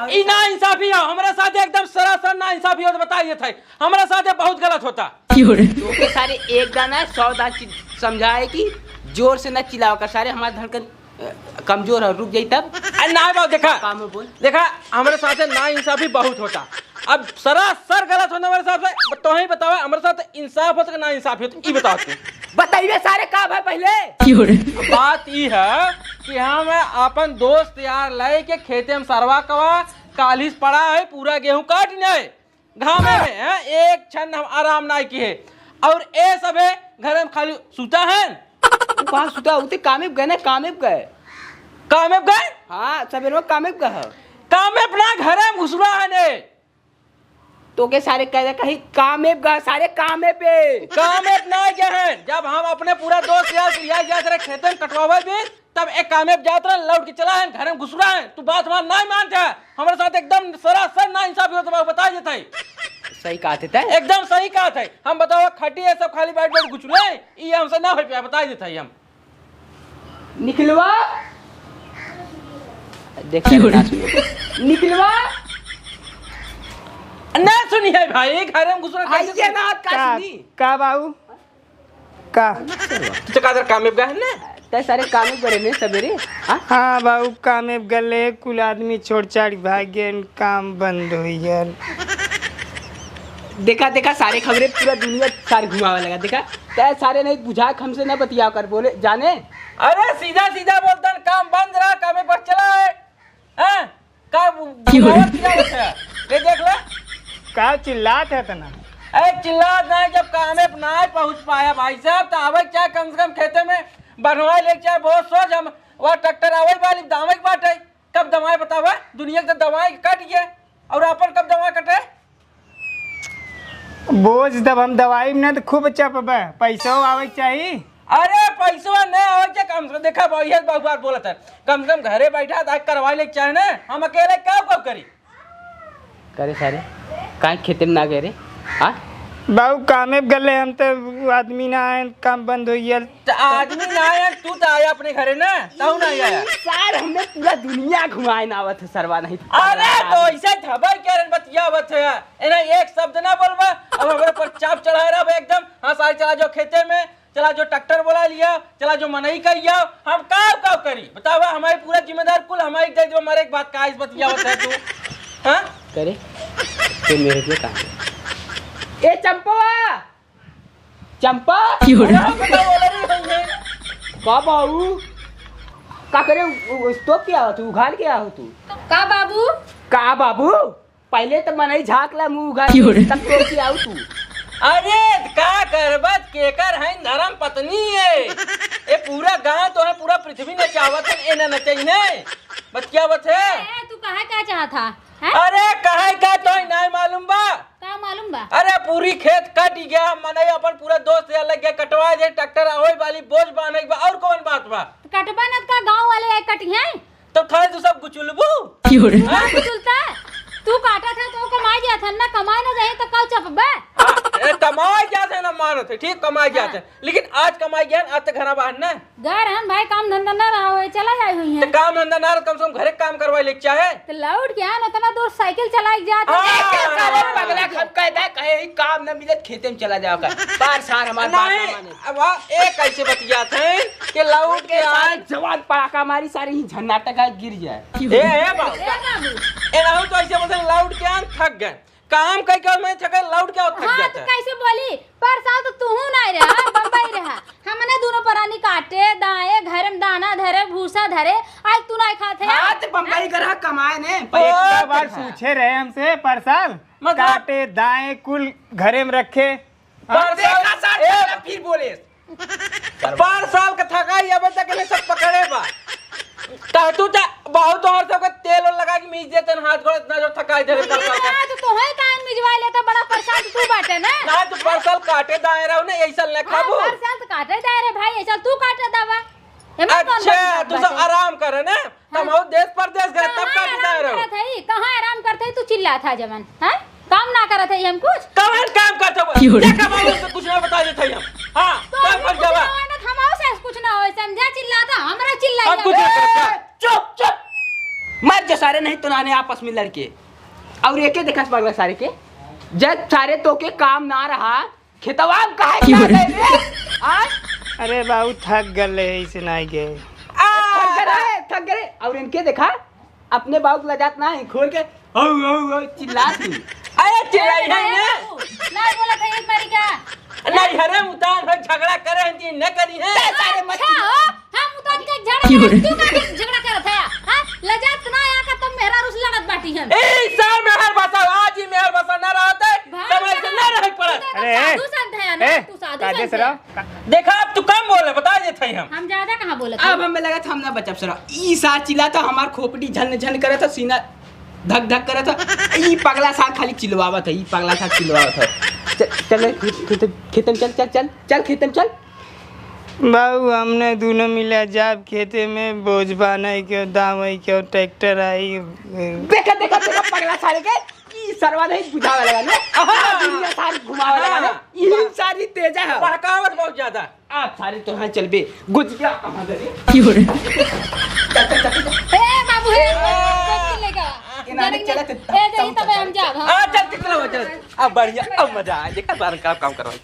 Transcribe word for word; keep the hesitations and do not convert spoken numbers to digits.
ई नाइंसाफी है, हमरे साथ एकदम सरासर नाइंसाफी होत, बताइए थे, हमरे साथ बहुत गलत होता। क्यों रे? तोके सारे एक दाना सौ दाना चि-, समझाए कि जोर से ना चिल्लावा कर सारे, हमार धड़कन, अ, कमजोर है, रुक जाई तब। अरे ना बाबू, देखा, काम में बोल। देखा, हमरे साथ नाइंसाफी बहुत होता। अब सरासर गलत होता हमरे साथ, तो ही बतावा, हमरे साथ इंसाफ होता कि नाइंसाफी होता, ई बतावा तू। बताइए सारे, का भाई पहले? क्यों रे? बात ई है कि हम अपन दोस्त यार लइके खेते में सरवा कवा, कालिस पड़ा है, पूरा गेहूं काट नहीं। घामे में, हैं, एक क्षण हम आराम नाहीं किहे। और ए सभे घरे में खाली सुता हैं। उ कहाँ सुता? उ ते कामे पे गए ना, कामे पे गए। कामे पे गए? हाँ, सबेरे में कामे पे गए ह। कामे पे ना, घरे में घुसुरा है ने। तोके सारे कह दे कहीं कामे पे गए, सारे कामे पे। कामे पे ना गए हैं। जब हम अपने पूरा दोस्त यार के लिया गया तेरे खेते में कटवावे भी, तब एक कामे पे जात रहन, लौट के चला है, घरे में घुसुरा है। तू बात हमार नाहीं मानत है, हमरे साथ एकदम सरासर नाइंसाफी होत बा, बता देत है। सही कहत है तै। एकदम सही कहत है। हम बतावा, खटिया सब खाली बैठ बैठ घुसुरे, ई हमसे ना हो पाया, बता देत है हम। निकलवा। देख क्यों रे? ना सुनी। निकलवा। ना सुनी है भाई, घरे में घुसुरे कैसे आइए सुनी? ना, का का, सुनी? का बाबू? का? तू तो का कामे पे गए ना? तै सारे कामे पे गए ने सबेरे, हाँ? हाँ बाबू, कामे पे गले, कुल आदमी छोड़ छाड़ के भाग गए, काम बंद हो गया। देखा, देखा, सारे खबरे पूरा दुनिया सारे घुमावे लगा। देखा, तै सारे नहीं बुझा, हमसे ना बतिया कर बोले, जाने? अरे सीधा सीधा बोलता, काम बंद रहा, कामे पर चला है। हैं? का क्यों रे? बुलावत क्या होता है? ये देख ले। का चिल्लात है तना? अरे चिल्लात ना, जब कामे पे ना पहुँच पाया भाई साहब, तो आवे के चाहे कम से कम खेते में बनवाए ले के चाहे बहुत सोच हम, वह ट्रैक्टर आवे वाली दावे के बाटे, कब दवाए बतावा, दुनिया के तो दवाए कट गया, और अपन कब दवाए कटे? बोझ तब हम दवाई में ना तो खूब चपबे, पैसो आवे के चाही। अरे पैसवा नहीं आवे के, कम से कम देखा, बहुत बार बोलत है, कम से कम घरे बैठा था करवा ले के चाहे ना, हम अकेले का का करी? करे सारे, काहे खेते में ना गए रे? हाँ? बाबू कामे पे गले हम तो, आदमी ना आए, काम बंद हो गया। तो आदमी ना आए, तू तो आया अपने घरे ना, तू ना आया। सार हमें पूरा दुनिया घुमाए ना आवत है सरवा नहीं। अरे तो ऐसे धबई के रन बतियावत है, एना एक शब्द ना बोलबा, अब हमरे पर चाप चढ़ा रहा एकदम। हाँ सारे चला जाओ खेते में, चला जो ट्रैक्टर बोला लिया, चला जो मनई कहिया, हम काव काव करी बतावा, हमारी पूरा जिम्मेदार कुल हमारी दे दो, हमारे एक बात का इस बतियावत है तू, हाँ? करे, ते मेरे पे कहा। ए चंपवा, चंपा। क्यों रे? अरे, हम तो बोले नहीं होंगे। का बाबू? का करे, उ, उ, तो क्या हो तू, उघार के आहो तू? का बाबू? का बाबू? पहले तो मनई झाँक ला मुँह उघार के, क्यों रे? तब तो क्या हो तू? अरे, का करबत, केकर है धर्म पत्नी है? ए पूरा गांव तो है, पूरा पृथ्वी नचावत है, ए ना नचई है। बतियावत है। ए, तू कहा क्या चाहत था? हैं? अरे, कहे का तो नहीं मालूम बा? का मालूम बा? अरे, पूरी खेत कट गया, मनई अपन पूरा दोस्त यार लग गया, कटवा दे, ट्रैक्टर आवे वाली बोझ बांधे बा, और कौन बात बा? तो कटबा न का गांव वाले आए कटी हैं? तो खाली तू सब गुचुलबू? क्यों रे? हाँ? गुचुलता? तू काटा था तो कमाई जात है ना, कमाई ना जाए तो काव चपबा? हाँ, ए, कमाई जात है ना मानत है, ठीक कमाई जात है, हाँ। लेकिन आज कमाई गया, आज तो घरा बाहर ना। गा रहन भाई, काम धंधा ना रहा होए, चला जाए हुई तो है। काम धंधा ना रहा, कम से कम घरे काम करवाए लेके चाहे। तो लौट के आन, उतना दूर साइकिल चला के जात हाँ। है। सारे पगला खप कहता है, कहे ही काम न मिले, खेते में चला जाओ कर। बार सार हमार बात नहीं, ना माने। अब आ, ए कैसे बतियात है कि लौट के सारे आन। जवान पड़ाका मारी, सारे ही झन्नाटा का गिर जाए। ए, ए बाबू, ए बाबू। ए ना हो तो ऐसे बोलते हैं, लौट के आन, थक गए। काम कई काम में थके, लौट के आन, थक हाँ, जाता तो है। कैसे बोली? पर साल तो तू ना रहा, बम्बई रहा। हमने दोनों परानी काटे, दाए, घर में दाना धरे, भूसा धरे, आज तू ना खात है। हाँ, तो बम्बई हाँ? गरहा कमाए ने, ओ, एक बार पूछे रहे हमसे, पर साल मतलब? काटे, दाए, कुल घरे में रखे। पर साल, देखा सार, ए, फिर बोले। पर साल का थकाई अबे तक इन्हें सब पकड़े बा। तहतू चा-, बहुत तोहर सबके तेल ओल लगा के मीज देतन हाथ गोड़, इतना जो थकाई धरे पर साल का। हाँ, तो तोहे कान मिजवा लेता, बड़ा पर साल तू बाटे ना। ना, तो पर साल काटे दाए रहो ना, यही साल ले हाँ, खाबू। पर साल तो काटे दाए रे भाई, यही साल तू काटे दावा। एमे कौन अच्छा, बड़ी बात तू सब बाटे? आराम करे ना, हाँ। हम और देश परदेश गए, तब कहाँ काटे आराम दाए रहो। करत है? कहाँ आराम करत है? तू चिल्लात है जवन, हाँ? काम ना करत है हम कुछ? कवन काम करत हो? क्यों रे? देखा बाबू, तो कुछ ना बता देते हम। हाँ, तो काम अभी कर कुछ जावा। ना होए ना, तो हमारे से कुछ ना होए, समझा? चिल्लाता, हमरा चिल्लाई अब कुछ जावा। ना करत है। चुप, चुप। मर जो सारे, नहीं तो नाने आपस में लड़के। और एके देखा पगला सारे के, जब सारे तो के काम ना रहा, खेतवा में काहे के ना गए रे? आ? अरे बाबू, थक गए, इसे नहीं गए। आ! थक गए रे, थक गए रे। और इनके देखा, अपने बाबू के लजात ना है, खोल के हौ, हौ, हौ, चिल्लात ही। अरे चिल्लाई है ना? नहीं बोला था एक बारी क्या? नहीं, हरे उतान है, झगड़ा करे हैं, जी न करी है। ए, सारे मत अच्छा हो, हम उतान के झगड़ा करे, तू का के झगड़ा करत है? हाँ? लजात ना आया का तुम मेहरारू से लड़त बाटी हैं। ए, सार मेहर बसा, आज ही मेहर बसा ना रहत है, भाई समय से ना रहे पड़त। तू तो अरे, साधु संत है ना, ए, तू साधु काटे संत से है। रहो। देखा, अब तू कम बोले, बता देत हई हम। हम ज्यादा कहाँ बोलत अब हई? हमें लगा था हम ना बचब सरा। ई सार चिल्ला था, हमार खोपड़ी झन झन करत था, सीना धक धक करत था। ई पगला सार खाली चिल्लावत है, ई पगला सार चिल्लावत है। चल, चल रे, खेत, खेत, खेत में चल, चल, चल, चल खेत में चल। बाबू, हमने दोनों मिला जाब खेते में, बोझ बान्हे के, दावे के, ट्रैक्टर आई। देखा, देखा, देखा पगला सारे के, ई सरवा नहीं बुझावे लगा ना। आहा। दुनिया सारी घुमावे लगा ना। हाँ। ई सारी तेजा है। बहकावत बहुत ज्यादा। आप सारे तो हाँ चलबे। गुजिया कहाँ दे रे? की हो रे? चल, चल, चल, चल। ए बाबू, हे, ए, कोई लेगा? ये ना जरा चला, ये, चल, ए, जही चल, तबे चल, हम जाब, हाँ। हाँ, चल, चल, चल, चल। अब बढ़िया, अब मजा आए। देखा, बार काम, काम करवाई।